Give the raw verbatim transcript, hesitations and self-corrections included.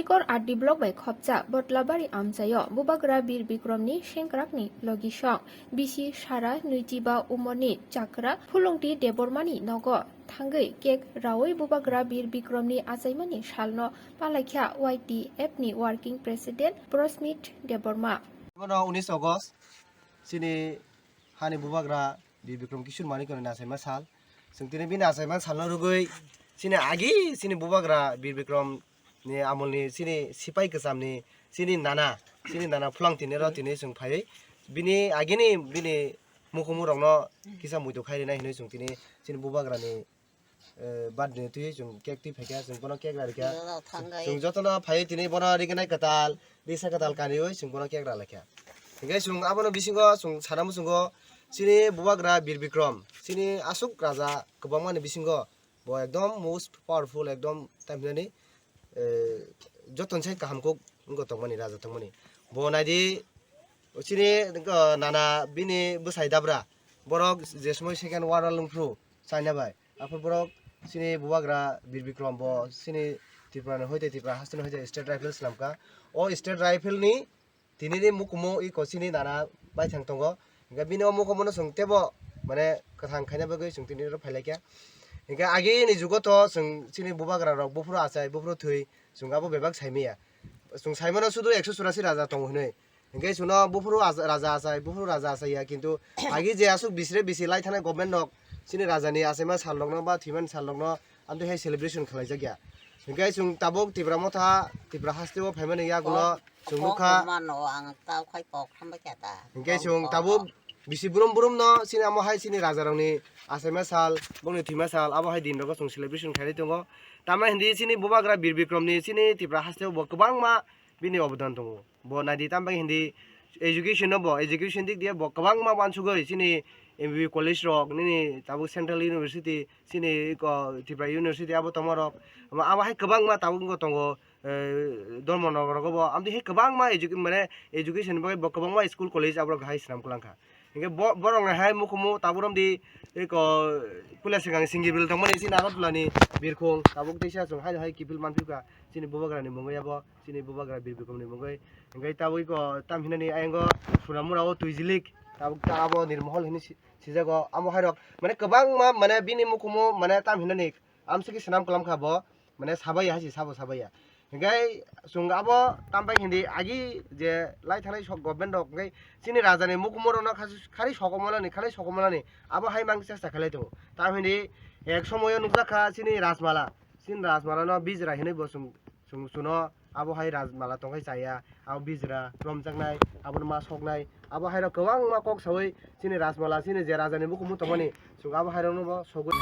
Sikor R D block bai khopjak Botlabari amchaio Bubagra Bir Bikrom ni sengkrak ni logisong bisi sara nwichiba umor ni chakra Phulungti Debbarma ni nogo thangwi cake rawi Bubagra Bir Bikrom ni achaimani salno palaikha Y T F ni working president Prosmit Debbarma. Bono unis August chini hani Bubagra Bir Bikrom Kishore Manikya ni achaima sal. Chwng tini bini achaima salno rwgwi chini agi chini Bubagra Bir Bikrom ni amolni chini sipai kwchamni chini nana, chini nana Phulang tini ro tini chwng phaiwi bini agini bini mukumu rokno kisa muitu khai rinai hinwi chwng tini chini Bubagrani, eh, birthday twi chwng cake twi phaikha, chwng bono cake rarikha. Chwng jotono phaiwi tini bono rignai kwtal, risa kwtal kaniwi chwng bono cake ralaikha. Hinkhe chwng abono bisingo chwng sana muchungo chini Bubagra Bir Bikrom, chini aswk raja kwbangmani bisingo bo ekdom most powerful, ekdom tamhinani, eh, joton sai kaham kok wngkha tongmani, raja tongmani. Bo naidi, chini, eh, nana bini bwsai dabra, borok je somoi second war lwngphru China bai, aphuru borok chini Bubagra Bir Bikrom bo chini Tripura ni hoite, Tripura haste ni hoite State Rifle swnamkha. O State Rifle ni Tini ni mukumu iko chini nana baithang tongo. Hinkhe bini o mukumu no chwng teibo mane kwthang khaina bagwi chwng tini oro phailaikha. Hinkhe agi ni jugo to chwng chini Bubagra rok buphuru achai, buphuru thwi, chwng abo bebak saimaya. Chwng saimano sudu ekso churasi raja tongo hinwi. Hinkhe chwngno buphuru ach-, raja achai, buphuru raja achaiya, kintu agi je aswk bisre bisi lai thanai government rok chini raja ni achaima sal rokno ba thwimani sal rokno amtwi hai celebration khlaijakya. Hinkhe chwng tabuk Tipra motha, Tipra haste o phaimani yagulo Chwng nukha. Kok mano ang tao khai kok hambai kha ta. Hinkhe chwng tabuk bisi brum brum no chini amo hai chini raja rokni achaima sal, bongni thwima sal, abo hai din rogo chwng celebration khainai tongo. Tamo hindi chini Bubagra Bir Bikrom ni chini Tripura haste o bo kwbangma bini obodan tongo. Bo naidi tamo hindi education no bo, education dik diye bo kwbangma wansugwi chini M B B college rok nini tabuk Central University chini ko Tripura University abo tongma rok. Abo hai kwbangma tabuk wngkha tongo. Eh, Dharmanagar rogo bo amtwi hai kwbangma edu-, mane education bagwi bo kwbangma school college aborok hai swnam kwlangkha. Hinkhe bo-, borok ni hai mukumu tabuk romdi eko puila swkang Singibil tongmani chini Agartala ni birkhung tabuk teisa chwng hai hai kiphil manphi kha chini Bubagra ni mungwi abo chini Bubagra Bir Bikrom ni mungwi. Hinkhe tabuk eko tam hinani ayang o Sonamura o twijilik tabuk ta abo Nirmohol hinwi si-, sijago amo hai rok mane kwbangma mane bini mukumu mane tam hinani amsiki swnam kwlangkha bo. Mane sabaiya hai se sabo sabaiya. Hinkhe chwng abo tambai hindi agi je lai thanai sok government rok hinkhe chini raja ni mukumu rok no khasi-, khari sokomolani, khari sokomolani abo hai mang chesta khlai tongo. Tam hindi ek somoyo nukjakha chini Rajmala, chini Rajmala no bijra hinwi bo chwng, chwng chuno abo hai Rajmala tongkhai chaya, abo bijra romjaknai, abono ma soknai, abo hai rok kwbangma kok sawi chini Rajmala chini je raja ni mukumu tongmani chwng abo hai rok no bo sogwi.